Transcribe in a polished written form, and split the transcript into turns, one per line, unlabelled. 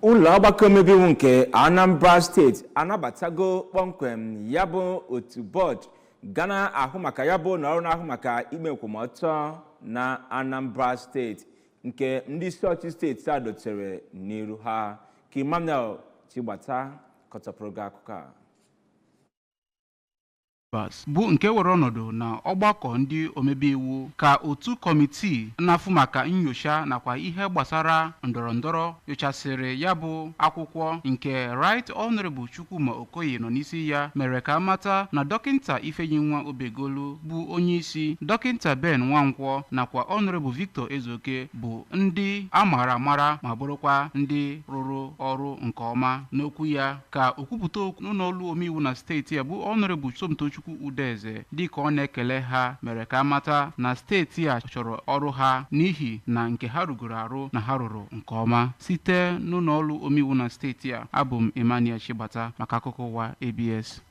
Ụlọ ọgbakọ omebe iwu nke Anambra Steeti anabatago kpọmkwem ya bụ otu bọọdụ ga na-ahụ maka ya bụ ụlọ ọrụ na-ahụ maka ikpe nkwụmọtọ na Anambra Steeti, nke ndị isi ọchịchị steeti a dotere n'iru ha. Ka Emmanuel Chigbata kọtọpụrụ gị akụkọ a.
Bụ nke were ọnọdụ na ọgbakọ ndị omebe iwu, ka otu kọmitii na-afụ maka nyocha nakwa ihe gbasara ndọrọndọrọ nyochasịrị ya bụ akwụkwọ nke Right Honorable Chukwuma Okoye nọ n'isi ya, mere ka amata na Dọkịnta Ifeyinwa Obegolu bụ onyeisi, Dọkịnta Ben Nwankwọ nakwa Honorable Victor Ezeoke bụ ndị a maara amara ma bụrụkwa ndị rụrụ ọrụ nke ọma. N'okwu ya, ka okwupụta okwu n'ụlọ omeiwu na steeti a, bụ Honorable Somtochukwu Udeze, dịka ọ na-ekele ha, mere ka amata na steeti a chọrọ ọrụ ha, n'ihi na nke ha rugoro arụ na ha rụrụ nke ọma. Site n'ụlọ ọrụ omeiwu na steeti a, abụ m Emmanuel Chigbata maka akụkọ ụwa ABS.